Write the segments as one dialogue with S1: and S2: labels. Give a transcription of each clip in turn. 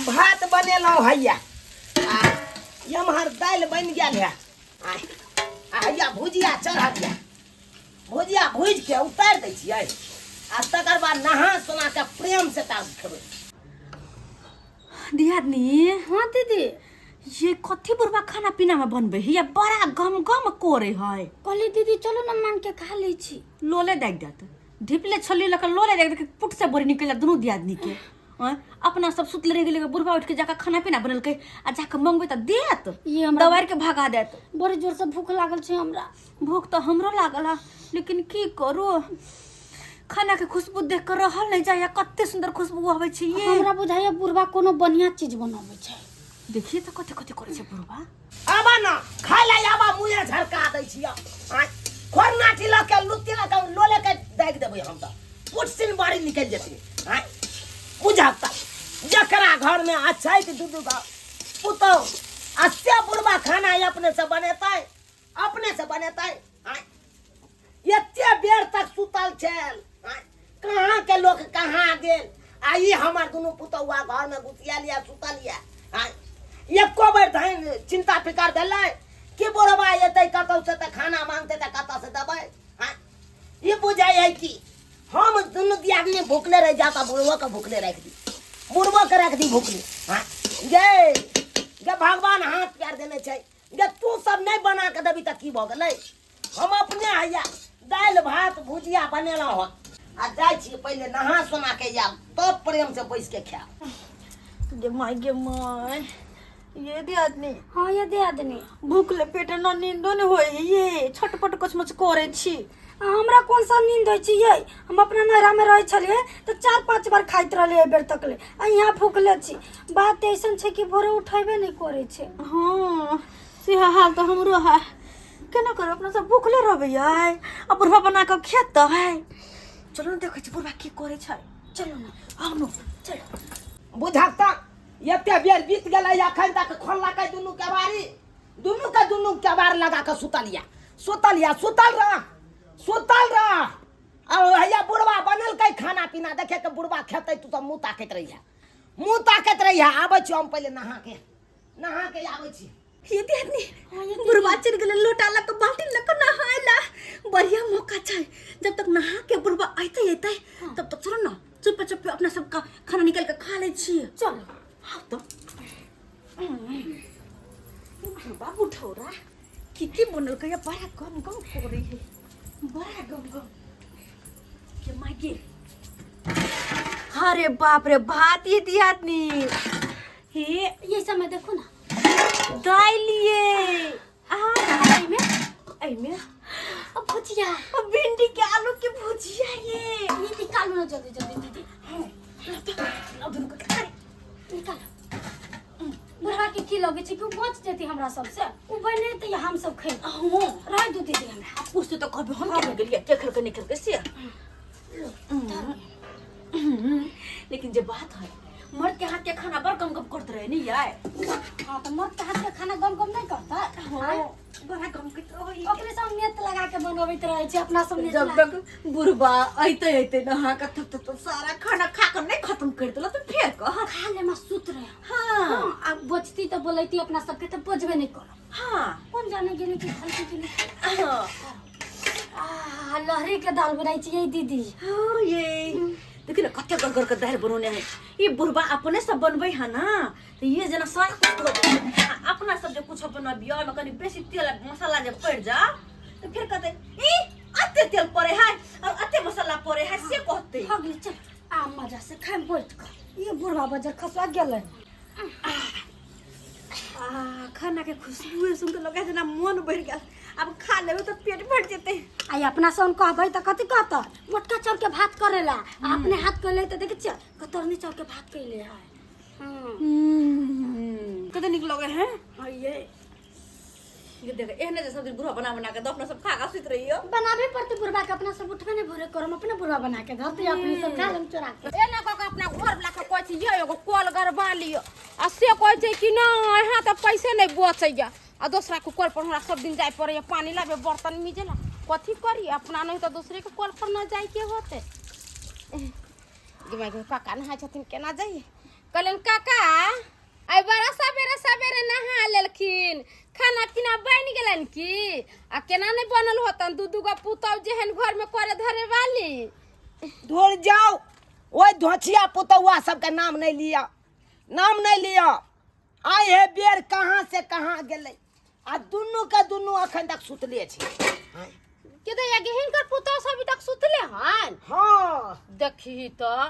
S1: भात बनेलहुँ हैया आ एम्हर दालि बनि गेल है आ आ हैया भुजिया चढ़ल यऽ भुजिया भुजि के उतारि दै छियै आ तकर बाद नहा सोना के प्रेम से ताब खेबै।
S2: दियादनी।
S3: हाँ दीदी।
S2: ये कथी बुढ़वा खाना पीना में बनबे है? ये बड़ा गम गम करे है।
S3: कहली दीदी चलो ना मान के खा लै छी।
S2: लोले दागि देत, ढिपले छली लऽ कऽ लोले दागि देत, पुट से बड़ी निकलि जायत दुनू दियादनी के। आँय, अपना सब सुतले रहि गेलै, बुढ़वा उठि के जाकऽ खाना पीना बनेलकै आ जाकऽ मंगबै तऽ देत?
S3: ये हमरा
S2: दबारि के भगा देत।
S3: बड़ी जोर से भूख लागल छै हमरा।
S2: भूख तऽ हमरो लागल है, लेकिन की करू, खाना के खुशबू देख के रहल नहीं जाए। कते सुंदर खुशबू आबै छै ये।
S3: हमरा बुझाइया बुढ़वा कोनो बढ़िया चीज बनाबै छै।
S2: देखिए तऽ कथी कथी करै छै बुढ़वा।
S1: आबा ना खाय ला आबा, मुँहे झरका दै छियै। आँय, खोरनाठी लऽ के लुत्ती लऽ के लोले के दागि देबै हम तऽ पुटसिन बाड़ी निकलि जेतै। आँय, बुझब तऽ जकरा घरमे अछैत दू दू गो पुतहु आ से बुढ़वा खाना अपने से बनेतै, अपने से बनेतै। आँय, एते बेर तक सुतल छल, आँय, कहाँ के लोक कहाँ गेल आ ई हमर दुनू पुतहुआ घरमे घुसियाल या सुतल या। आँय, एको बेर धनि चिंता फिकर भेलै कि बुढ़वा एतै कतौ से तऽ खाना मांगतै तऽ कतऽ से देबै? आँय, ई बुझै है कि हम दुनू दियादनी भुखले रहि जाता, बुढ़बो के भुखले राखि दी, बुढ़बो के राखि दी भुखले। आँय, गे गे भगवान हाथ पैर देने छै जे तू सब नहि बना के देबी तऽ की भऽ गेलै? हम अपने हैया दालि भात भुजिया बनेलहुँ हँ आ जाइ छी पहिले नहा सोना के आयब तब प्रेम से बैस के खायब।
S2: गे माय, गे माय, ये दियादनी।
S3: हाँ ये दियादनी।
S2: भूखले पेट न नींदो नहीं होय है, ये छटपट कचमच करे छी।
S3: आ हमरा कौन सा नींद होइ छै ये? हम अपना नैहरा में रहै छलियै तऽ 4-5 बार खाइत रहलियै एहि बेर तकले, आ यहाँ भूखले छी। बात ऐसन छै कि भोरे उठेबे नहि करै छै।
S2: हाँ सेहा हाल तऽ हमरो है। केना करब, अपना सब भूखले रहबै यै आ बुढ़वा बना कऽ खेतै। चलो ने देखै छी बुढ़वा की करै छै।
S3: चलो ने।
S2: आउ ने।
S3: चलो।
S1: बुझक तऽ एते बेर बीत गेलै, अखन तक खोललकै दुनू केबाड़ी, दुनू के दुनू केबाड़ लगा कऽ सुतल या, सुतल या, सुतल रह, सुतल रह। आ हैया बुढ़वा बनेलकै खाना पीना, देखे के बुढ़वा खेतै, तू तऽ मुँह ताकैत रहिहे, मुँह ताकैत रहिहे। आबै छी हम पहिले नहा के, नहा के आबै छी।
S2: ये दियादनी, बुढ़वा चलि गेलै लोटा लऽ कऽ बाल्टी लऽ कऽ नहाय ला। बढ़िया मौका छै, जब तक नहा के बुढ़वा अयतै अयतै तब तक चलो ना चुपे चुपे अपना सबका खाना निकाल के खा लै छी।
S3: चलो।
S2: हाँ तो बुढ़वा बुढ़ौरा की की बनलकै? बड़ा गम गम करै है, बड़ा गम गम के मागे। अरे बाप रे, भात ये दियादनी हे।
S3: ये समय देखो ना।
S2: दालि ये आ
S3: एहिमे
S2: एहिमे
S3: अब भुजिया,
S2: अब भिंडी के आलू के भुजिया ये।
S3: ये निकालो ना जल्दी जल्दी दीदी।
S2: अब दुनू के अरे
S3: निकालो। बुढ़वा के की लगे छै कि उ बच जेती हमरा सबसे? उ बनेतै हम सब खेबै।
S2: हाँ।
S3: रह दू दीदी हमरा।
S2: आ पूछते तो कहबे हम केना गेलियै, के खेलकै नहि खेलकै से। लेकिन जे बात है, मर्द के हाथ के खाना बड़ गम गम करते रहे नहीं यार।
S3: हाँ तो मर्द के हाथ के खाना गम गम नहीं करता?
S2: हाँ, बड़ा गम करते रहे।
S3: ओकरे सब नेत लगा के बनबैत रहे छै अपना सब नेत
S2: जब
S3: लगा।
S2: तक बुढ़बा अइते अइते नहा के तब तक तो सारा खाना खा के नहीं खत्म कर देला तो फेर कह।
S3: खा ले मा सुत रहे।
S2: हाँ।
S3: हाँ, आ बचती तो बोलैती अपना सबके तो बजबे नहीं करब।
S2: हाँ।
S3: कौन जाने गेले कि खलती कि नहीं।
S2: हाँ।
S3: आ लहरी के दाल बनाई छियै दीदी।
S2: हाँ ये देखिए ना कते गड़ गड़ के दाल बनौने है। ये बुढ़बा अपने सब बनबै है ना तो ये जना सारा कुछ धो देबै। आ अपना सब जे कुछ बनबियो ओहिमे कनि बेसी तेल आ मसाला जे पड़ि जा तो फिर कहते ई अते तेल पड़े है और अते मसाला पड़े है से कहते।
S3: भऽ गेलै, चल आ मजा से खाइम बैठ कऽ। ई बुढ़बा बजर खसवा गेलै।
S2: आ खाना के खुशबू सुन के लगे जेना मन भरि गेल, अब खा लेबै तऽ पेट भरि जेतै।
S3: आ अपना से कहबै तऽ कथी कहतै? मोटका चाउर के भात करेला आ अपने हाथ कैले तऽ देखै छियै कतरनी चाउर के भात कैले है।
S2: कते नीक लगे है।
S3: हाँ ये
S2: ये देख एहने जे सब दिन बुढ़वा बना बना के दो अपना सब खा खा सुति रहियो।
S3: बनाबे पड़ते बुढ़वा के, अपना सब उठबे नहीं भोरे करम, अपने बुढ़वा बना के धरते अपने सब खा लेम चोरा के।
S4: एना कऽ के अपना घर वाला के कहै छी ये एगो कल गड़बा लिअ, आ से कहै छै कि नहि यहाँ तऽ पैसे नहि बचैया आ दोसरा के कल पर हमरा सब दिन जाय पड़ैया पानी लाबे बर्तन मिजेला। कथी करी, अपना नहीं तऽ दूसरे के कल पर न जाय के होते। गे माय गे, काका नहाय छथिन केना जाइए। कहलियनि काका आइ बड़ा सवेरे सवेरे नहा लेलखिन, खाना पीना बनि गेलनि की? आ केना नहि बनल होतन, दू दू गो पुतहु जेहन घरमे करे धरे वाली।
S1: दूर जाओ, ओहि धोछिया पुतौआ सबके नाम नहि लिअ, नाम नहि लिअ। आइ हे बेर कहाँ से कहाँ गेलै आ दुनू के दुनू अखन तक सुतले छै।
S4: के दैया गे, हिनकर पुतहु सब अभी तक सुतले हन?
S1: हाँ।
S4: देखी तऽ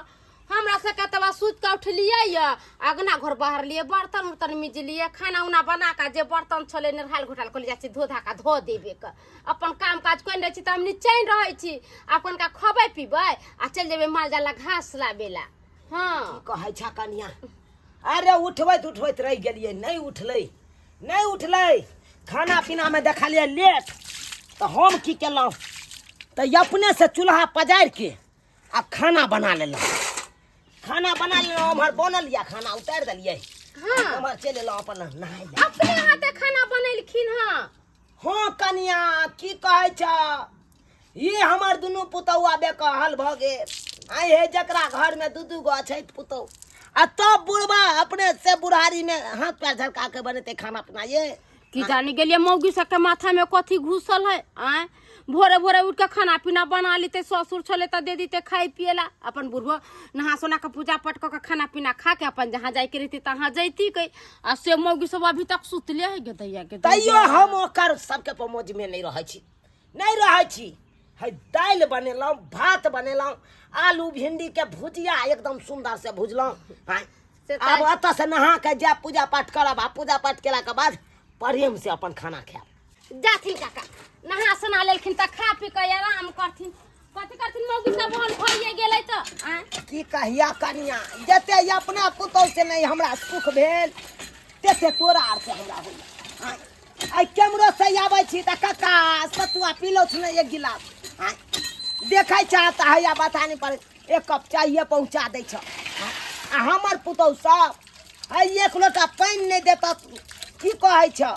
S4: हमरा सबके तबा सुति कऽ उठलियै यऽ, अगना घर बहरलियै, बर्तन उर्तन मिजलियै, खाना उना बना कऽ जे बर्तन छलै निरहाल घोटाल कहलियै जाइ छी धो धा कऽ धो देबे कऽ। अपन काम काज करि रहै छी तऽ हम निचैन रहै छी। आब कनिका खबै पीबै आ चलि जेबै माल जाल ला घास लाबै ला। हाँ।
S1: की कहै छा कनिया? अरे उठबैत उठबैत रहि गेलियै, नहि उठलै, नहि उठलै। खाना पीनामे देखलियै लेट, तऽ हम की केलहुँ तऽ अपनेसँ चूल्हा पजारि के आ खाना बना लेलहुँ, खाना बना लेलहुँ। उम्हर बनल यऽ खाना उतारि देलियै।
S4: हाँ।
S1: उम्हर चलि एलहुँ अपन नहाय लए।
S4: अपने हाथे खाना बनेलखिन हँ?
S1: हँ कनिया, की कहै छ, ई हमर दुनू पुतौआ बेकहल भऽ गेल। आइ हे जकरा घरमे दू दू गो अछैत पुतहु आ तब बुढ़बा अपने से बुढ़ारीमे हाथ पैर झरका के बनेतै खाना पीना ये?
S4: की जानी गेलियै मौगी सबके माथा में कथी घुसल है। आँय, भोरे भोरे उठ के खाना पीना बना लेते, ससुर छले तऽ दे दीते खाय पिए ला, अपन बुढ़बो नहा सोना के पूजा पाठ कऽ के खाना पीना खा के अपन जहाँ जाय के रहती तहाँ जैती के। आ से मौगी सब अभी तक सुतले है गे दैया गे दैया।
S1: तैयो हम ओकर सबके पमोजमे नहि रहै छी, नहि रहै छी। है दालि बनेलहुँ, भात बनेलहुँ, आलू भिंडीके भुजिया एकदम सुन्दर से भुजलहुँ। आँय,
S4: से तऽ
S1: आब एतऽ से नहा के जायब पूजा पाठ करब आ पूजा पाठ केलाके बाद प्रेम से अपन खाना खायब।
S4: जाथिन काका नहा सोना लेलखिन तऽ खा पी कऽ आराम करथिन, कथी करथिन मौगी सब बहन भइए गेलै तऽ। आँय,
S1: की कहिया कनिया, जते अपना पुतहु से नहि हमरा सुख भेल तेते तोरा आर से हमरा होइया। आँय, आइ केम्हरो से आबै छी तऽ कक्का सतुआ पीलौ छी ने एक गिलास। आँय, देखै छह तऽ हैया बथानी पर एक कप चाय पहुँचा दै छह। आँय, आ हमर पुतहु सब है एक लोटा पानि नहि देतऽ, की कहै छह?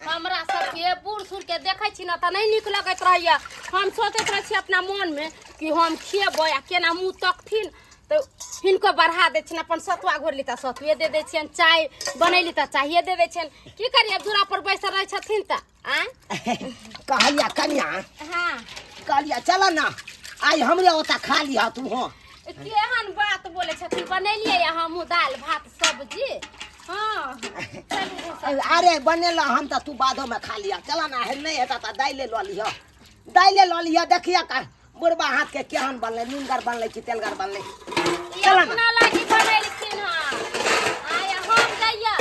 S4: हमरा सबके बूढ़ सूढ़ के देखै छी ने तऽ नहि नीक लगैत रहैया। हम सोचैत रहै छी अपना मोनमे कि हम खेबै आ केना मुँह तकथिन, तऽ हिनको बढ़ा दै छियनि। अपन सतुआ घोरली तऽ सतुए दे दै छियनि, चाय बनैली तऽ चाये दे दै छियनि। की करियै, दूरा पर बैसल रहै छथिन तऽ। आँय,
S1: कहलिया कनिया।
S4: हाँ।
S1: कहलिया चल ना आइ हमरे ओतऽ खा लिह तू। हाँ,
S4: केहन बात बोलै छथिन, बनेलियै या हमहूँ दालि भात सब्जी। हाँ चलू सब।
S1: अरे बनेला हम तऽ तू बादोमे खा लिह, चल ना। हे नहि हेतऽ तऽ दाइले लऽ लिह, दाइले लऽ लिह। देखिए का बुढ़बा हाथ के केहन बनलै, नुनगर बनलै कि तेलगर बनलै।
S4: ई
S1: चल ना।
S4: अपना लागी बनेलखिन हँ, आय हम दैया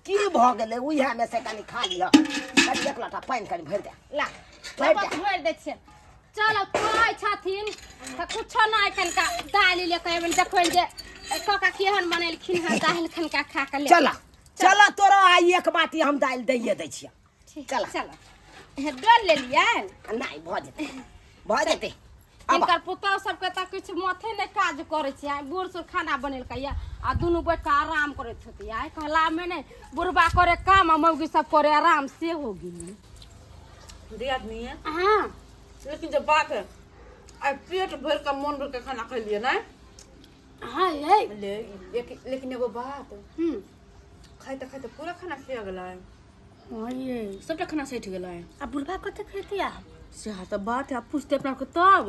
S1: की भऽ गेलै, उएहमे से कनि खा लिह, कनि एक लोटा पानि कनि भरि दे।
S4: ला
S1: भरि दे।
S4: भरि दै छियै। चलो कहै छथिन तऽ कुछो नहि, कनिका दालि ले कऽ एबनि, देखबनि जे काका केहन बनेलखिन हँ दालि, कनिका खा कऽ ले।
S1: चल चल, तोरा आइ एक बाटी हम दालि दैये दै छियै।
S4: ठीक,
S1: चल।
S4: चल डोल लेलियै।
S1: नहि, भऽ जेतै, भऽ जेतै। आब
S4: हिनकर पुतहु सबके तऽ किछु माथे नहि काज करै छै। आइ बूढ़ सूढ़ खाना बनेलकै या आ दुनू बैठ कऽ आराम करैत होतै। आइ कहलामे नहि बुढ़बा करे काम आ मौगी सब करे आराम से हो गेलै।
S2: दियादनी है।
S4: हाँ।
S2: लेकिन जब बात है आइ पेट भर के मन भर के खाना खेलिए ना।
S3: हाँ ये
S2: ले लेकिन एगो बात, खाइते खाइते पूरा खाना खिया गेलै।
S3: हाँ ये
S2: सबटा खाना सठि गेलै।
S3: आ बुढ़बा कते खेतै आ?
S2: सेहा तऽ बात है, आब पूछते अपना के तब।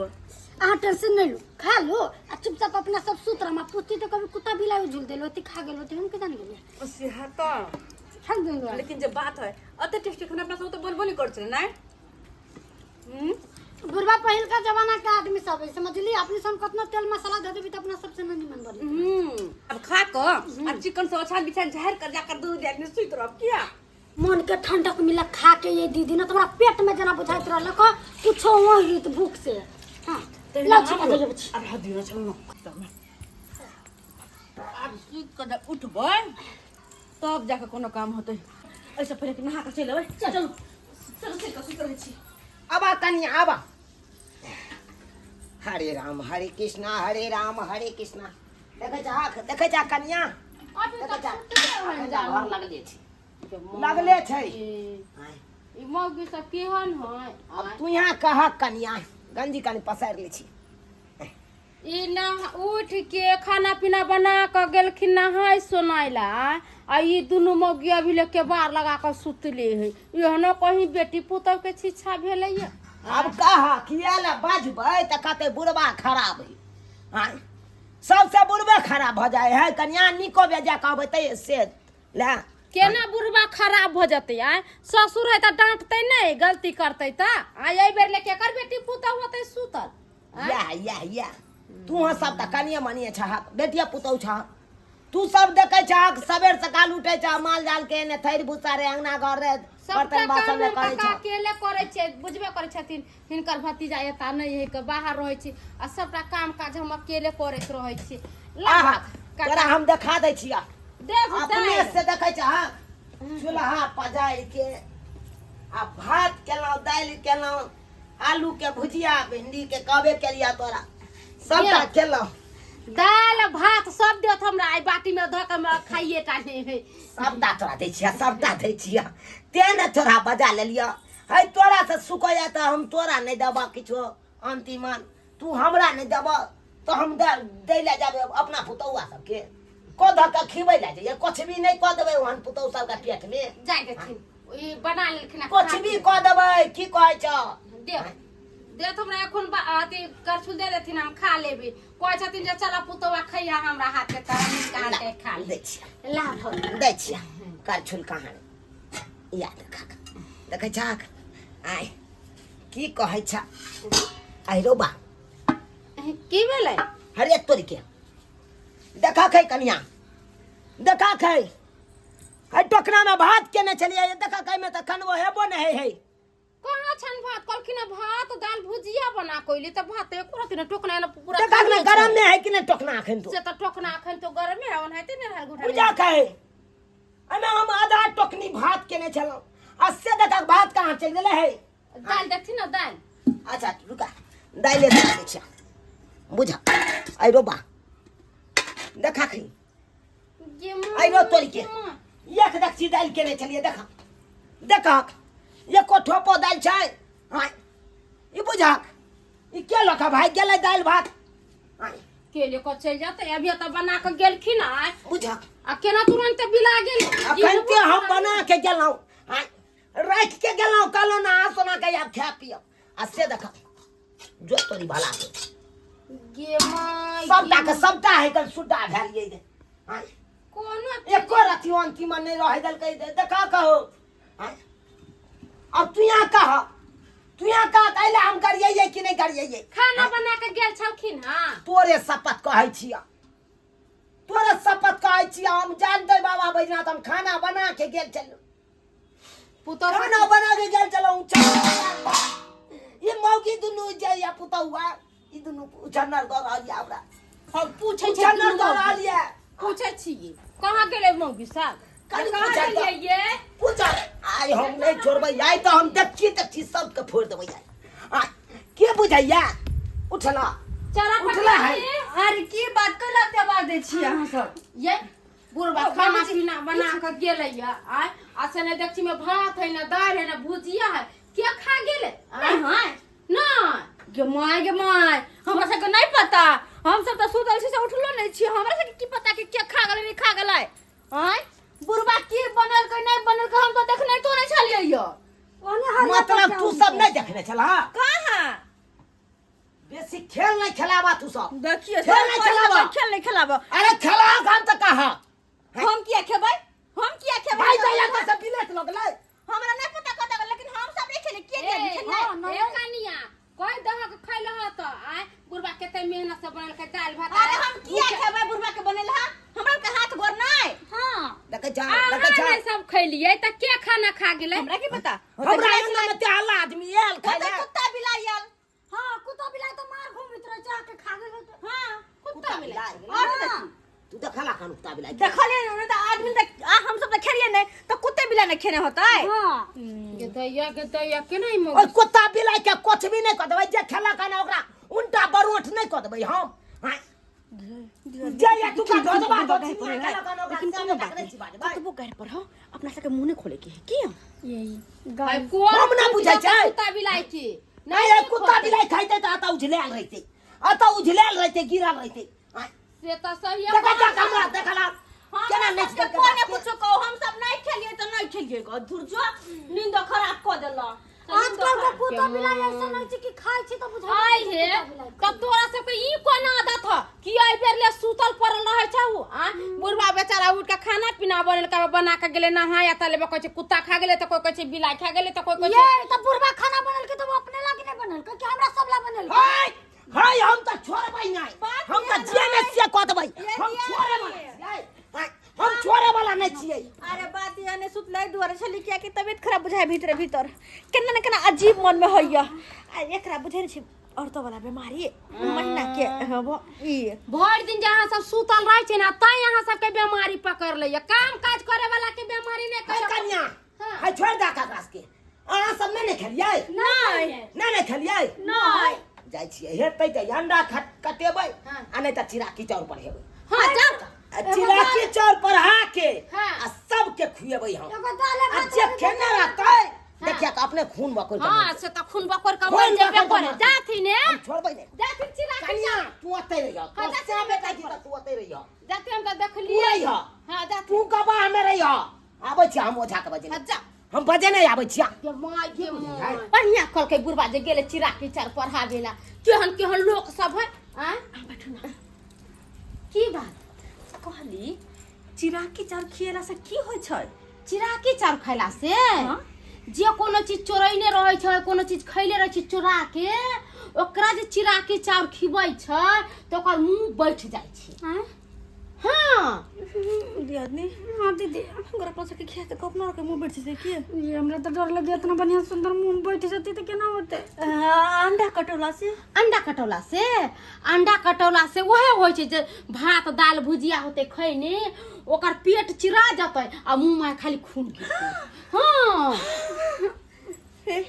S3: अहाँ टेंशन नहीं लो, खा लो आ चुपचाप अपना सब सुत रह। पूछती तो कभी कुत्ता बिलाई झूल देलो होती, खा गेलो होती, हम के जान गेलियै।
S2: सेहा तऽ
S3: खा गेलो।
S2: लेकिन जे बात है अते टेस्टी खाना अपना सब तऽ बनबो नहीं करै छलै नै।
S3: बुढ़बा पहिलका जमाना के आदमी सब है, समझली? अपने सब कतना तेल मसाला दे देबी त अपना सबसे नहीं निमन बनी।
S2: अब खा कऽ आ चिकन सब ओछान बिछान झाड़ि कर जाकर दूध आदमी सुति रहब किया?
S3: मन के ठंडक मिला खा के ये दीदी, ना तुम्हारा पेट में जना बुझाइत रहल क कुछो हो ही भूख से। हां ला छी दे छी।
S2: अब हद दिनो चल न, आब सुति कऽ जब उठबै तब जाके कोनो काम होतै। ऐसे पहिले कि नहा कऽ चलि अबै। चलू चलू, चलि कऽ सुति रहै छी।
S1: आबा कनिया आबा। हरे राम हरे कृष्णा हरे राम हरे कृष्णा। देखै जा, देखै जा कनिया,
S4: अभी
S1: देखै
S4: तक
S1: जा,
S4: सुतले हन।
S1: अखन जा घर लगले छै, लगले छै।
S4: ई मौगी सब केहन है?
S1: अब तू यहाँ कह कनिया, गंजी कनि पसारि लै छी।
S4: ई न उठ के खाना पीना बना कऽ गेलखिन नहाय सोनाय ला आ ई दुनू मौगी अभी ले केबाड़ लगा कऽ सुतले है। एहनो कहीं बेटी पुतहु के शिक्षा भेलैया?
S1: आब कहा किया ला बाजबै तऽ कहतै बुढ़बा खराब है। आँय, सबसे बुढ़बे खराब भऽ जाइ है। कनिया नीको बेजा कहबै तऽ से ले
S4: केना बुढ़बा खराब भऽ जेतै? आय ससुर है तऽ डांटतै नहि गलती करतै तऽ? आय एहि बेर ले केकर बेटी पुतहु होतै सुतल?
S1: या या या तू सब तऽ कनिये मनिये छहक, बेटिया पुतहु छहक। तू सब देखै छहक सबेर सकाल उठै छह, माल जाल के एने थैर भूसा रे, अंगना घर रे,
S4: सबटा
S1: बर्तन
S4: काम
S1: बासन रे
S4: हम
S1: करै
S4: काका
S1: छह।
S4: अकेले करै छियै, बुझबे करै छथिन। हिनकर भतीजा एता नहि है के बाहर रहै छी आ सबटा काम काज हम अकेले करैत रहै छी।
S1: आहा,
S4: लगभग
S1: तोरा
S4: काका
S1: हम देखा दै छियह
S4: देख
S1: अपने
S4: दालि
S1: से। देखै छहक चूल्हा पजारि के आ भात केलहुँ, दालि केलहुँ, आलू के भुजिया, भिंडी के कहबे केलिया तोरा, सबटा केलहुँ।
S4: दालि भात सब देत हमरा आइ बाटी में धऽ के खाइए टा नहि है।
S1: सबटा तोरा दै छियह, सबटा दै छियह, तें ने तोरा बजा लेलियह है। तोरा से सुखैया तऽ हम तोरा नहि देबह किछो अंतिमन, तू हमरा नहि देबह तऽ हम दै लए जाबै अपना पुतौआ सबके कऽ धऽ कऽ खिबै लए जइयै। कुछ भी नहि कऽ देबै ओहन पुतौह सबके पेटमे।
S4: जाय देथिन, ई बना लेलखिन आ
S1: कुछ
S4: खा
S1: भी कऽ देबै। की कहै छौ?
S4: देख देत हमरा एखन अथी करछुल दे देथिन, हम खा लेबै। कहै छथिन जे चल पुतौआ खैहा हमरा हाथ के, तऽ हम हिनका हाथ के खा
S1: दै
S4: लेबै।
S1: छियै।
S4: ला भऽ
S1: दै छियै करछुल। कहाँ या देखा, देखै छहक? आय की कहै छ? आइ रौ बा।
S4: की भेलै?
S1: हरे तोरी के, देखा खै कनिया, देखा खै है टोकना में भात केने छलियै, देखा खै में तऽ खनबो हेबो नहि है है।
S4: कहाँ छन भात? कहलखिन हँ, भात दाल भुजिया बना कोइली तऽ भात एको रत्ती ने टोकना ने पूरा
S1: देखा ने
S4: खालिए
S1: गरम
S4: छै।
S1: नहि है कि नहि टोकना अखन तो?
S4: से तऽ टोकना अखन तो गरमे है, ओनाहिते ने रहल घोटाले।
S1: पूजा खै एहिमे हम आधा टोकनी भात केने छलहुँ आ से देखा भात कहाँ चलि गेलै है।
S4: दालि देखथिन ने दालि।
S1: अच्छा रुका, दालि दे दै छियै, बुझ। आइ रो बा, देखा खै।
S4: गे माँ,
S1: आइ रो तोरी के,
S4: गे माँ।
S1: एक देखची दालि केने छलियै, देखा देखा एको ठोपो दालि छै। आँय ई बुझक ई के लऽ कऽ भागि गेलै दालि भात? आँय
S4: के ले कऽ चलि जेतै? अभी तऽ बना कऽ गेलखिन आय
S1: बुझक
S4: आ केना तुरन्त बिला गेल?
S1: अखन ते हम बना के गेलहुँ, आँय राखि के गेलहुँ, कहलहुँ नहा सोना के आब खाय पियब आ से देख जो तोरी भला के।
S4: गे माँ,
S1: सबटा
S4: गे
S1: के सबटा है कन सुड्डा भेल ये। आँय
S4: कोनो
S1: एको रति अंतिम नहि रहै देलकै। देखा कहो। आँय अब तू यहाँ कह, तू यहाँ कह, कैला हम गरियै कि नहि गरियै?
S4: खाना बना के गेल छलखिन हँ।
S1: तोरे शपथ कहै छियह, तोरे शपथ कहै छियह, हम जान दे बाबा बैजनाथ, हम खाना बना के गेल छलहुँ।
S4: पुतहु
S1: खाना बना के गेल छलहुँ। ई मौगी दुनू जे या पुतहुआ ई दुनू उछन्नर दऽ रहल यऽ हमरा।
S4: हम पूछै छी,
S1: उछन्नर
S4: दुनू
S1: दऽ रहल
S4: मौगी।
S1: यऽ।
S4: पूछै छियै कहाँ गेलै मौगी साहब?
S1: कनि
S4: कहाँ
S1: पूछै तऽ-
S4: गेलियै ये?
S1: पूछ। आइ हम नहि छोड़बै, आइ तऽ हम देखी देखी सबके फोड़ि देबै आइ। आइ के बुझैया? उठला
S4: चला
S1: उठला है।
S2: अरे की बात कैला एते आवाज दै छियै अहाँ सब?
S4: ये बुढ़बा
S2: ओ,
S4: खाना
S2: बाबूजी,
S4: पीना बना कऽ गेलै ये आइ आ से नहि देखची में भात है, ना दालि है, ना भुजिया है। के खा गेलै?
S2: नहीं है।
S4: नहि।
S2: गे माय, गे माय, हमरा सबके नहीं पता। हम सब तऽ सुतल छी से उठलो नहीं छी। हमरा सबके की पता कि के खा गेलै, नहीं खा गेलै? आँय बुढ़बा की बनेलकै नहीं बनेलकै हम तऽ देखने तो नहीं छलियै यो।
S3: ओने हरिया
S1: मतलब
S3: पत्ता
S1: तू सब नहि देखने छलह?
S2: कहाँ?
S1: बेसी खेल नहि खेलाबा तू सब।
S2: देखियो।
S1: खेल नहीं खेलाबा।
S2: खेल नहीं खेलाबा।
S1: अरे खेला हम तऽ कहा।
S2: हम किया खेबै? हम किया खेबै?
S1: भाई दैया तऽ सब बिलेट लगलै।
S2: हमरा नहीं पता कतऽ गेल, लेकिन हम सब नहीं खेले। के
S4: ए,
S2: के खेलै?
S3: हाँ,
S4: ए कनिया कोई दहक खैल ह तऽ आय बुढ़बा कते मेहनत से बनेलकै दालि भात।
S2: अरे हम किया खेबै बुढ़बा के बनेल हा? हमरा के हाथ गोर नहीं।
S3: हाँ।
S1: देखै छ,
S4: अहाँ
S1: देखै छ।
S4: नहि सब खैलियै तऽ के खाना खा गेलै?
S2: हमरा की पता।
S1: हमरा अंगना में ते हल्ला आदमी आयल खाय
S2: होतै
S1: लए।
S2: कुत्ता बिलाइ आयल।
S3: हाँ, कुत्ता बिलाइ तऽ मार घूमैत रहै छै, आके खा गेल होतै।
S2: हाँ।
S4: कुत्ता बिलाइ।
S2: और की देखी?
S1: तू देखला खान कुत्ता बिलाइ?
S2: देखलियै ने तऽ आदमी तऽ आ हम सब तऽ खेलियै नहि तऽ कुत्ते बिलाइ ने खेने होतै।
S3: हाँ।
S4: गे दैया, गे दैया, केना ई
S1: ओहि
S4: मौगी
S1: कुत्ता बिलाइ के कुछ भी नहि कऽ देबै, जे खेलक हन ओकरा उल्टा बरोठ नहि कऽ देबै हम। आँय, जे ये तू का धोधबा धोती खेलक हन ओकरा
S2: लेकिन
S1: से
S2: कोनो
S1: नहि
S2: बात
S1: तकरै
S2: नहीं
S1: छी बाजबै।
S2: कतबो गारि पर हो अपना सबके मुंह नहीं खोले के है की?
S3: यही
S4: भाई
S3: गाय।
S4: कोन
S1: हम ना बुझै छै।
S4: कुत्ता बिलाइ के
S1: नहि, ये कुत्ता बिलाइ खाइते तऽ एतऽ उझलायल रहितै। अतऽ उझलेल रहते गिरल रहते। आँय,
S4: से तऽ सही
S1: देखा जा हमरा देखला केना
S2: हम
S1: नाचि
S2: सबके
S1: देलकै
S2: कोने
S1: बाप के।
S2: कुछो कहो, हम सब नहीं खेलिए तो नहीं खेलिए गो। धुर जो नींद खराब क देला।
S3: आजकल के कुत्ता बिलाई ऐसा नहीं छै कि खाइ छै तऽ बुझाइ
S4: आइ हे तब तोरा सबके ई कोन आदत ह कि एहि बेर ले सुतल पड़ल रहै छहु आ बुढ़बा बेचारा उठ के खाना पीना बनेलका बना के गेलै नहाय त लेबे कहै छै कुत्ता खा गेलै तऽ कोइ कहै छै बिलाइ खा गेलै तऽ कोइ कहै छै
S3: ये तऽ बुढ़बा खाना बनेलकै तऽ ओ अपने लागी नहि बनेलकै कि हमरा सब ला बनेलकै।
S1: हाय हाय, हम तऽ छोड़बै नहि, हम तऽ जे नहि से कऽ देबै, हम छोड़े वाला छियै। हाय, हम छोड़े वाला नहि छियै।
S2: अरे बात ये ने सुतलै दुआरे छली किया कि तबियत खराब बुझाय भीतर भीतर केना ने केना अजीब मन में होइया। आ एकरा बुझै नै छै औरतो वाला बीमारी महीना के हाँ, वो ई
S4: भरि दिन जे अहाँ सब सुतल रहै छै ने तैं अहाँ सबके बीमारी पकड़ लैया, काम काज करे वाला के बीमारी नहि
S1: हाय
S4: कहियो।
S1: कन्या,
S4: हाँ।
S1: हाय छोड़ दे ककरा के। अहाँ सब नहि ने खेलियै?
S2: नहीं।
S1: नहि ने खेलियै?
S2: नहीं।
S1: जाइ छियै हेतै तऽ अंडा कटेबै
S4: हाँ।
S1: आ नहि तऽ चिराकी चाउर पढ़ेबै।
S4: हाँ जाउ।
S1: आ चिराकी चाउर पढ़ा के
S4: हाँ।
S1: आ सबके खुएबै हम।
S3: एगो दाले
S1: आ
S3: भात
S1: जे
S3: रोटी
S1: खेने रहतै देखिया तऽ अपने खून बकोर के
S4: हाँ
S1: मरतै।
S4: से तऽ खून बकोर के
S1: खून
S4: मर जेबे
S1: बकोर के
S4: करे
S1: मरतै।
S4: जाथिन ने
S1: हम छोड़बै नहि।
S4: जाथिन चिराकी
S1: कनिया तू ओतै रहिह,
S4: हाँ,
S1: तू
S4: जाथिन
S1: से
S4: हम
S1: बेटा जी तऽ तू ओतै रहिह।
S4: जाथिन हम तऽ
S1: तू
S4: देखलियै।
S1: रहिह।
S4: हाँ जाथिन।
S1: तू गवाह में रहिह। आबै छियै हम ओझा के बजेने।
S4: हाँ, जा।
S1: हम बजेने आबै छियै।
S4: गे माय गे माय, बढ़िया कहलकै बुढ़बा जे गेलै चिराकी चाउर पढ़ाबे ला, केहन केहन लोक सब है। आँय
S2: बैठू ना।
S4: की बात
S2: कहली चिराकी चाउर खिएला से की होइ छै?
S4: चिराकी चाउर खैला से जे कोनो चीज चोरैने रहै छै, कोनो चीज खैले रहै छै चोरा के, ओकरा जे चिराकी चाउर खिबै छै तऽ ओकर मुंह बैठ जाइ छै।
S3: आँय?
S4: हाँ
S2: दियादनी।
S3: हाँ दीदी।
S2: अगर अपना सबके खिया तऽ अपना के मुंह बैठ जेतै की?
S3: ये हमरा तऽ डर लगे, इतना बढ़िया सुंदर मुंह बैठ जेतै तऽ केना होतै?
S2: अंडा कटौला से?
S4: अंडा कटौला से, अंडा कटौला से वएह होइ छै जे भात दाल भुजिया होतै खैने, ओकर पेट चिरा जेतै आ मुँह में खाली खून गिरतै। हाँ
S2: हे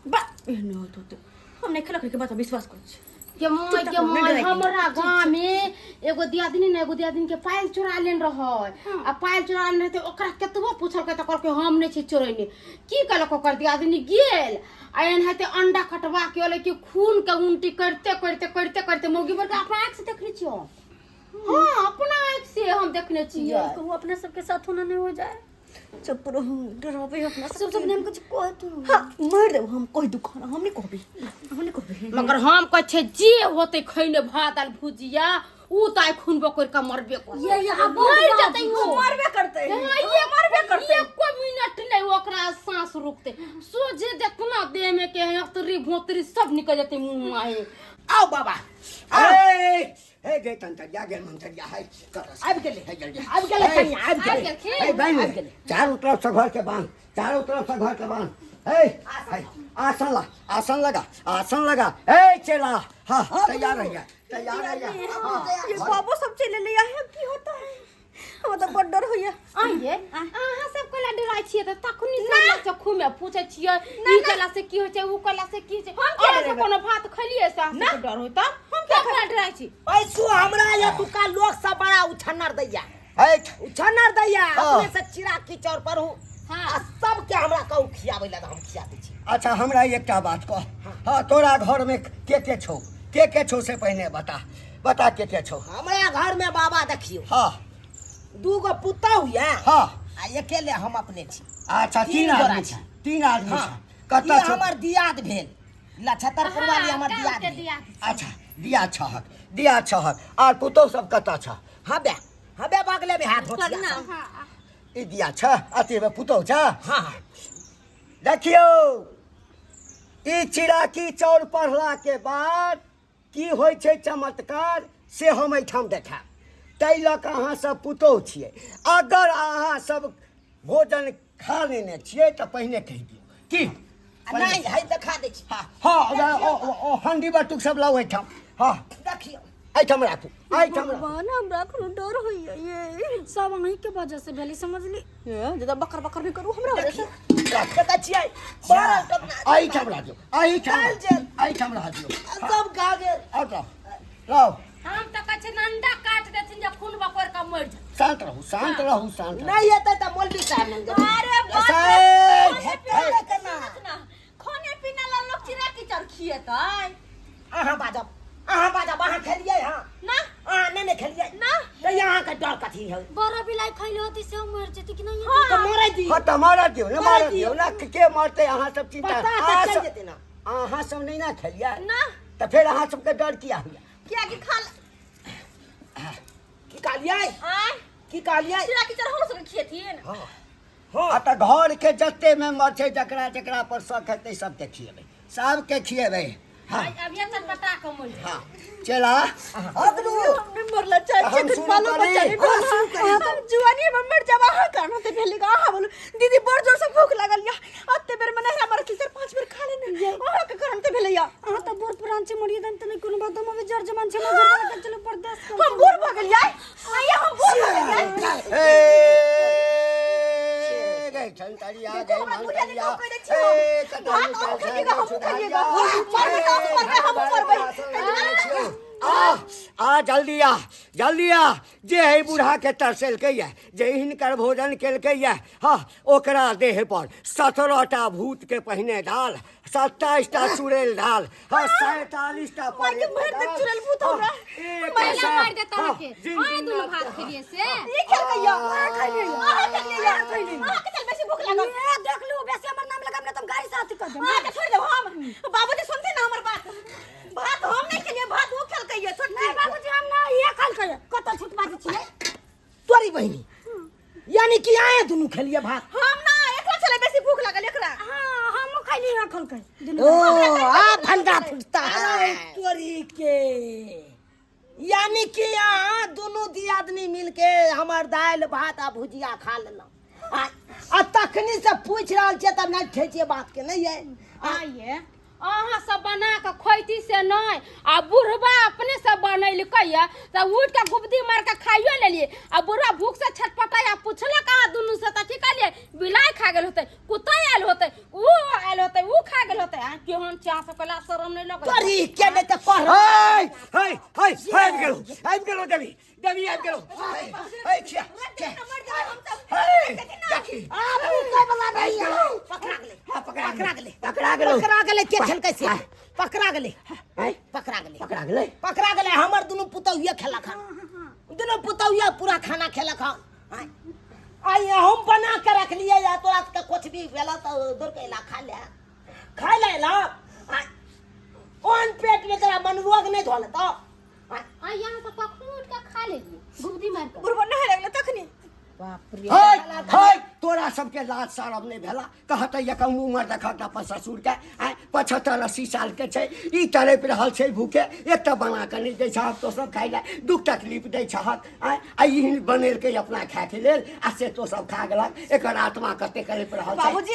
S2: बा एहने होत होते हम नहीं खेलक के बात विश्वास करै छी।
S4: के माय के माय, हमरा गाँव में एगो दियादनी ने एगो दियादनी के पायल चोरा लेने रहै आ पायल चोरा लेने रहै तऽ ओकरा केतबो पूछलकै तऽ कहलकै हम नहि छी चोरैने। की कहलक ओकर दियादनी गेल आ एनाहिते अंडा कटवा के अलै कि खून के उल्टी करिते करिते करिते करिते मौगी बड़ के अपना आँखि से देखने छियै हम। हाँ अपना आँखि से हम देखने छियै।
S3: कहूँ अपने सबके साथ होना नहीं हो जाए।
S2: चुप रहू, डराबै अपना
S3: सब सब हम कुछ कह तू।
S2: हाँ मार देब हम, कहि दू खाना हम नहीं कहबी, हम नहीं कहबी।
S4: मगर हम कहै छियै जे होतै खैने भात दालि भुजिया ऊ तऽ आइ खून बकोरि कऽ मरबे करतै।
S3: ये यहाँ बहुत
S4: मरि जेतै ऊ।
S2: मरबे करतै।
S4: हाँ, ये मरबे करतै। एको मिनट नहि ओकरा सांस रुकतै, सोझे जितना देह में के अतरी भोतरी सब निकल जेतै मुँह माहे।
S1: आउ बाबा आउ।
S5: हे हे गे तंतरिया गे मंतरिया है कर
S1: आबि गेलै।
S5: हे जल्दी
S1: आबि गेलै कनिया, आबि
S4: आबि
S1: गेलै।
S4: गेलखिन।
S5: हे बहन,
S1: आबि गेलै।
S5: चारों तरफ से घर के बांध, चारों तरफ से घर के बांध। हे हे आसन ला, आसन लगा, आसन लगा। हे चला, हाँ तैयार रहिए, तैयार रहिए। हाँ,
S2: ये बाबू सब चले ले आए की होता है, हमरा तऽ बड़ डर होइया।
S4: आइए अहाँ सब कोला डराइ छियै तऽ तखनी से चक्खू में पूछै छियै ई कला से की होइ छै, ऊ कला से की होइ छै।
S2: हम किया
S4: अहाँ सब
S2: डरेबै?
S4: कोनो भात खेलियै से अहाँ सबके डर होय तऽ हम किया कोला डराइ छी?
S1: ऐसो हमरा एतुका लोक सब बड़ा उछन्नर दैया,
S5: हे
S1: उछन्नर दैया।
S5: हाँ।
S1: अपने से चिराकी चाउर पर हूँ
S4: हाँ।
S1: आ सबके हमरा कहू खियाबै लए तऽ हम खिया दै छी।
S5: अच्छा हमरा एकटा बात कह, हाँ तोरा घर में के के छौ, के के छौ से पहिने बता, बता के के छौ?
S1: हमरा घर में बाबा देखियो,
S5: हाँ
S1: दू गो पुतहु ये
S5: हाँ
S1: आ अकेले हम अपने छी।
S5: अच्छा
S1: तीन
S5: तीन
S1: गोरा
S5: आदमी
S1: छी।
S5: छी, तीन आदमी
S1: हाँ।
S5: छी। कतऽ
S1: ई
S5: छौ?
S1: हमर दियाद भेल लछतरपुर वाली, हमर
S4: हाँ,
S1: दियाद
S4: गाँव के
S1: भेल।
S4: दियाद।
S5: अच्छा दिया छहक, दिया छहक। आर पुतहु सब कतऽ छ?
S1: हबे हबे बगले में हाथ होतिया सब।
S4: हाँ,
S5: ई दिया छ, अथी में पुतहु छ?
S1: हाँ हाँ।
S5: देखियौ ई चिराकी चाउर पढ़ला के बाद की होइ छै चमत्कार से हम एहिठाम देखायब, ताहि लऽ कऽ अहाँ सब पुतोहु छियै, अगर अहाँ सब भोजन खा लेने छियै तऽ पहिने कहि दियौ की
S1: आ नहि है देखा दै छी।
S5: हाँ हाँ, ओ हंडी बटुक सब लाउ एहिठाम। हाँ
S1: देखियौ
S5: एहिठाम राखू, एहिठाम राखू।
S3: भगवान हमरा एखनो डर होइया ये सब अहीं के वजह से भेलै समझली।
S2: ये ज्यादा बकर बकर नहीं करू हमरा वजह से।
S1: देखै छियै बड़ा टोकना।
S5: एहिठाम रह दियौ, एहिठाम
S1: चल चल।
S5: एहिठाम रह दियौ।
S1: सब खा गेल।
S5: आओर लाउ, लाउ।
S4: हम तऽ कहै छियै अंडा काटि देथिन जे खून बकोरि कऽ मरि जेतै।
S5: शांत रहू, शांत रहू, शांत रहू।
S1: नहि हेतै तऽ मौलवी साहब लग जेबै।
S2: अरे बाप रे,
S5: साहेब,
S2: खाने
S1: हेतै
S2: पीना
S1: केना?
S2: सुनत ना, खाने पीना ला लोग चिरा की चर खिएतै।
S1: अहाँ बाजब, अहाँ बाजब, अहाँ खेलियै? हाँ।
S2: ना।
S1: अहाँ नहि ने खेलियै?
S2: ना।
S1: तऽ अहाँके डर कथी है?
S3: बड़ा बिलाई खैले होती से मर जेती कि नहीं?
S1: तऽ मरै दी।
S5: हाँ तऽ मरऽ दियौ ने, मरऽ
S1: मरऽ
S5: दियौ
S1: दियौ।
S5: ने, के मरतै? अहाँ सब चिन्ता
S1: पता तऽ
S5: अहाँ
S1: चलि
S5: सब
S1: जेतै ने।
S5: अहाँ सब नहि ने खेलियै?
S2: ना।
S5: तऽ फेर अहाँ सबके डर किया होइया?
S2: किया कि खा
S1: की कहलियै?
S2: आय?
S1: की कहलियै?
S2: चिड़ा की चाउर हमरो सबके खियेथिन?
S1: हाँ हाँ।
S5: आ तऽ घरके जते मेम्बर छै, जकरा जकरा पर शक हेतै, सबके खिएबै, सबके खिएबै। हाँ।
S4: अभिये चटपटा कऽ मरि।
S5: हाँ, चला अगलू।
S2: हम नहीं मरला चाहे
S5: हम
S2: छी एखन
S5: शुरू
S2: बालो
S5: करी।
S2: बच्चा नहीं भेल। हम जुआनी में मर जाब। अहाँ कारण होते भेल। अहाँ बोलू दीदी, बड़ जोर से भूख लागल या। अते बेर में नहरा मरल, चार पांच बेर खा लेने। अहाँ के कारण ते भेल या।
S3: अहाँ तऽ बूढ़ पुरान छै, मरिए देन तऽ नहि कोनो बात। हम अभी जर जवान छै, हमर घरवाला के चलू परदेश कर।
S2: हम बूढ़ भऽ गेलियै? आइया, हम बूढ़ भऽ गेलियै?
S5: ए गई ठंडरिया
S2: देखो
S5: गई
S2: हमरा बुढ़िया
S5: मंतरिया
S2: देखो कहि दै छी हम।
S5: ए कतौ
S2: भात अहूँ खइएगा, हमहूँ खइएगा। मरबै तऽ अहूँ मरबै, हमहूँ मरबै।
S5: आ आ, जल्दी आ, जल्दी आ। जे है बूढ़ा के तरसेलकै ये, जे हिनकर भोजन केलकै ये, हाँ, ओकरा देह पर 17 टा भूत के पहिने डाल, 27 टा चुड़ैल डाल, हाँ, 47 टा
S2: मार के मारि देत चुड़ैल भूत हमरा।
S4: पहिले मारि देता अहाँके। अहाँ दुनू भात खेलियै से?
S2: ई खेलकै या? अहाँ खेलियै? अहाँ खेलियै? अहाँ के चल बेसी भूख लागल।
S3: ए, देख लू, बेसी हमर नाम लगाम, नहीं तो हम गाड़ी साथ कर देब।
S2: अहाँ के छोड़ि देब हम। बाबूजी सुनथिन ना हमर बात। भात हम नहि खेलियै, भात ओ खेलकै या छोटकी।
S3: नहीं बाबूजी, हम ना ये खाल के कतौ छूट बाजै छियै।
S1: तोरी बहिनी, यानी कि आए दुनू खेलिए भात?
S2: हम ना, एकरा छलै बेसी भूख लागल एकरा।
S3: हाँ, हमहूँ खैली, यहाँ खलकै।
S1: ओ आ भंडा फुटता है तोरी के। यानी कि अहाँ दुनू दियादनी मिलके हमर दालि भात आ भुजिया खा लेलहुँ आ आ तखनी से पूछि रहल छियै तऽ नहि ठै छियै बात के नहि ये।
S4: आइए, अहाँ सब बना कऽ खोइती से नहि, आ बुढ़बा अपने से बनेलकै या तऽ उठि कऽ गुबदी मारि कऽ खाइयो लेलियै, आ बुढ़बा भूख से छटपटाइ आ पुछलक अहाँ दुनू से तऽ की कहलियै? बिलाइ खा गेल होतै, कुत्ता आयल होतै, ऊ आयल होतै, ऊ खा गेल होतै। आ केहन छै अहाँ सबके? लाज शरम नहि लगै?
S1: तोरी के नहि तऽ कह।
S5: हे हे हे, आबि गेलौ, आबि गेलौ देवी, देवी आबि गेलौ। हे हे, खिया खिया। हे देखी।
S1: आ भूखे वाला नहीं है। पकड़ा गेलै।
S5: हाँ, पकड़ा।
S1: पकड़ा गेलै।
S5: पकड़ा गेलौ।
S1: पकड़ा गेलै। के खेलकै से पकड़ा गेलै।
S5: हैं?
S1: पकड़ा गेलै।
S5: पकड़ा गेलै।
S1: पकड़ा गेलै। हमर दुनू पुतौहिया खेलक हन, दुनू पुतौहिया पूरा खाना खेलक हन। आँय, आइ हम बना के रखलियै या तोरा सबके कुछ भी भेला तऽ दौड़ के एला, खा ले, खाय ले एला। आँय, ओहन पेट में तोरा मनरोग नहि धऽ लेतौ? आँय,
S4: आ यहाँ सब कखनो उठि कऽ खा लेलियै गुबदी मारि कऽ?
S2: बुढ़बा नहाय लगलै तखनी।
S4: बाप रे।
S5: हे हे, तोरा सबके लाज शरम नहि भेला? कहतै एकर मुँह मर देखत अपन ससुरके। आँय, 75 80 सालके छै ई, तड़पि रहल छै भूखे। एकटा बना कऽ नहि दै छहक तो सब खाइ लए, दुख तकलीफ दै छहक। आँय, आ ई बनेलकै अपना खायके लेल आ से तो सब खा गेलक। एकर आत्मा कते तड़पि रहल छै।
S2: बाबूजी,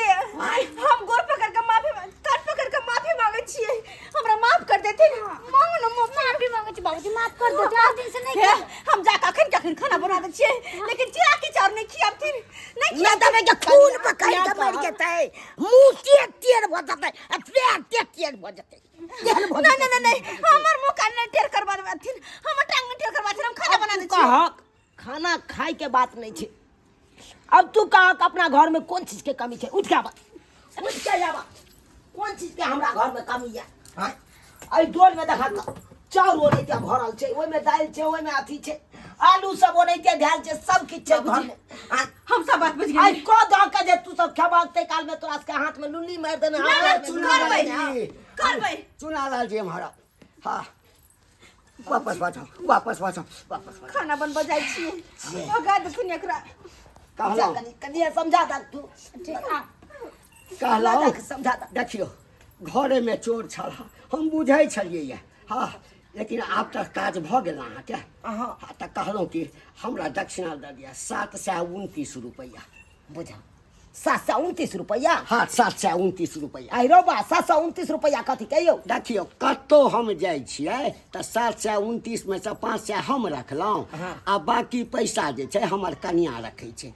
S2: हम गोर पकड़ के माफी, कान पकड़ के माफी मांगे छियै, हमरा माफ कर देथिन। मांगो ना माफी।
S3: माफी मांगे छी बाबूजी, माफ कर दे। आज दिन से नहीं
S2: हे, हम जा कखन कखन खाना बना दै छियै, लेकिन चिड़ा की चाउर नहीं खियाबथिन, नहीं।
S1: नहि देबै के खून पकड़ के मरि जेतै, मुँह टेढ़ टेढ़ भऽ जेतै आ पेट टेढ़ टेढ़ भऽ जेतै, एहन भऽ।
S2: नहीं नहीं नहीं नहीं, हमर मुंह कान नहीं टेढ़ करवा देथिन, हमर टांग नहीं टेढ़ करवाथिन। हम खाना बना दै छियै।
S1: कहक खाना खाय के बात नहीं छै। अब तू कहक अपना घर में कोन चीज के कमी छै? उठ के आबा, उठ के आबा। कोन चीज के हमरा घर में कमी है? हाँ, एहि डोल में देखा तऽ चाउर ओनाहिते भरल छै, ओहिमे दालि छै, ओहिमे अथी छै, आलू सब ओनाहिते धयल छै, सब किछु छै घर में। हाँ,
S2: हम सब बात बुझ
S1: आइ
S2: गेलियै।
S1: कह दह के जे तू सब खेबहक ताहि काल में तोरा सबके हाथ में लुल्ली मारि देने।
S2: ना, ना, करबै। करबै।
S5: चुना लाल जी हमारा, हाँ, वापस बचाओ, वापस बचाओ, वापस बचाओ।
S2: खाना बनबऽ जाइ छियै, भगा देथिन एकरा।
S5: कहलहुँ।
S1: कनि कनि समझा दह तू।
S5: कहलहुँ।
S1: जाके समझा दह।
S5: देखियौ, घरेमे चोर छल, हम बुझै छलियै ये, हाँ, लेकिन आब तऽ काज भऽ गेल अहाँके।
S1: हाँ।
S5: हाँ, तऽ कहलहुँ कि हमरा दक्षिणा दऽ दिअ 729 रुपैआ।
S1: बुझा, 729 रुपैआ?
S5: हाँ, 729 रुपैआ।
S1: आइ रौ बा, 729 रुपैआ कथी कहियौ?
S5: देखियौ, कतहु हम जाइ छियै तऽ 729मे सँ 500 हम रखलहुँ आ बाँकी पैसा जे छै हमर कनियाँ रखै छै।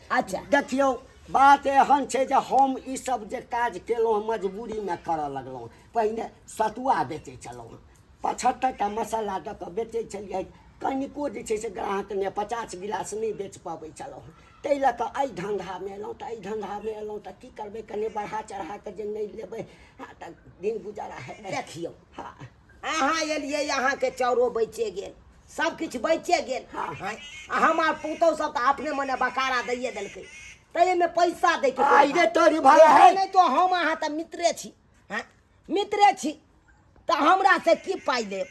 S5: देखियौ, बात एहन छै जे हम ई सब जे काज केलहुँ, मजबूरीमे करऽ लगलहुँ। पहिने सतुआ बेचै छलहुँ, 75 टा मसाला दऽ कऽ बेचै छलियै। कनिको जे छै से ग्राहक नहि, 50 गिलास नहि बेच पबै छलहुँ। ताहि लऽ कऽ एहि धन्धामे एलहुँ। तऽ एहि धन्धामे एलहुँ तऽ की करबै? कनि बढ़ा चढ़ा कऽ जे नहि लेबै, हँ, तऽ दिन गुजारा हेतै?
S1: देखियौ।
S5: हँ।
S1: अहाँ एलियै अहाँके चाउरो बचे गेल, सब किछु बचे गेल। आँय, आ हमर पुतहु सब तऽ अपने मने बकारा दैये देलकै, तऽ एहिमे पैसा दैके कोन
S5: आइ रे
S1: बात?
S5: तोरी भाड़ा है।
S1: नहि तो हम अहाँ तऽ मित्रे छी। हँ, मित्रे छी तऽ हमरा से की पाइ लेब?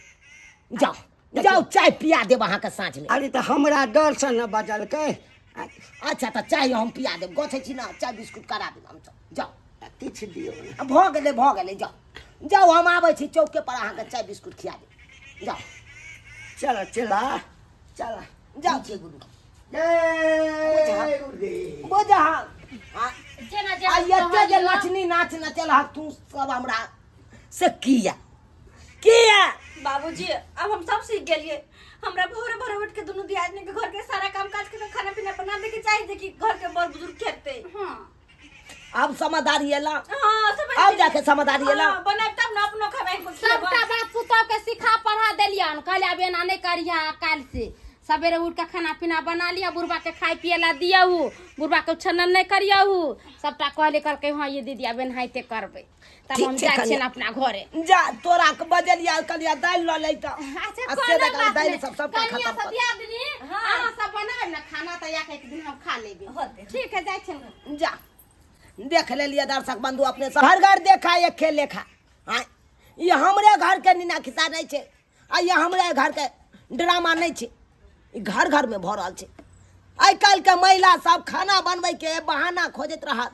S1: जाउ जाउ, चाय पिया देब अहाँके साँझमे।
S5: अरे तऽ हमरा डरसँ ने बजलकै।
S1: अच्छा, तऽ चाय हम पिया देब, गछै छी ने, चाय बिस्कुट करा देब हम। जाउ,
S5: किछु दियौ ने।
S1: भऽ गेलै, भऽ गेलै, जाउ जाउ, हम आबै छी चौके पर, अहाँके चाय बिस्कुट खिया देब, जाउ।
S5: चल चला चल।
S1: जाउ छै गुरु।
S5: जय गुरुदेव।
S1: बुझा
S4: जेना
S1: आ
S4: जेना
S1: एते जे
S4: कहलियौ।
S1: नचनी नाच नचल तू सब हमरा से किया किया?
S2: बाबूजी, अब हम सब सीख गेलिए। हमरा भोरे भोरे उठ के दुनू दियादनी के घर के सारा काम काज के खाना पीना बना दे के चाहिए, जे कि घर के बड़ बुजुर्ग खेते।
S4: हाँ।
S1: अब समझदारी एला।
S2: हाँ, समझ
S1: अब
S2: गेलिए।
S1: जाके समझदारी एला।
S2: हाँ, बनाब तब ना अपनो खेबै, इनको खिलेबै।
S4: सबटा बात पुतोह के सिखा पढ़ा देलियन, कहलियै आब एना नहि करिहा, काल्हि से सवेरे उठ के खाना पीना बना लिअ, बुढ़बा के खाय पिए ला दियहु, बुढ़बा के उछन्नर नहि करियहु। सबटा कहले, कहलकै हँ ये दीदी, आब एनाहिते करबै। तब
S1: ठीक
S4: हम
S1: छै
S4: जाइ
S1: कनिया।
S4: छियनि अपना घरे।
S1: जा, तोरा के बजलिया, कहलिया दालि लऽ लैत।
S4: अच्छा,
S1: आ से
S4: कोनो
S1: देखा
S4: बात
S1: दालि
S4: नहि।
S1: सब सबटा
S4: कनिया
S1: खतम
S4: सब
S1: कऽ
S4: दियादनी,
S2: हाँ।
S4: अहाँ सब बनायब ने खाना तऽ या एक दिन हम खा लेबै।
S2: होतै।
S4: ठीक है, जाइ छियनि।
S1: जा, देख लेलियै दर्शक बंधु अपने सब, घर घर देखा एक लेखा। आँय, ई हमरे घर के नीना खिस्सा नहि छै आ ई हमरे घर के ड्रामा नहि छै, ई घर घर में भऽ रहल छै। आइ काल्हि के महिला सब खाना बनबै के बहाना खोजैत रहत।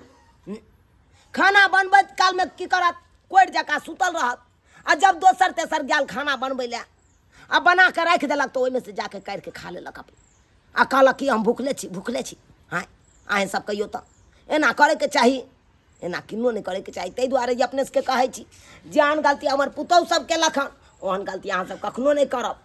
S1: खाना बनबैत कालमे की करत? कोरि जकाँ सुतल रहत, आ जब दोसर तेसर गेल खाना बनबै लए आ बना कऽ राखि देलक तऽ ओहिमे से जाके काढ़ि कऽ खा लेलक अपन, आ कहलक कि हम भुखले छी, भुखले छी। हँ, अहेँ सब कहियौ तऽ एना करैके चाही? एना किन्नो नहि करैके चाही। ताहि दुआरे जे अपने सबके कहै छी, जेहन गलती हमर पुतहु सब केलक हन, ओहन गलती अहाँ सब कखनो नहि करब।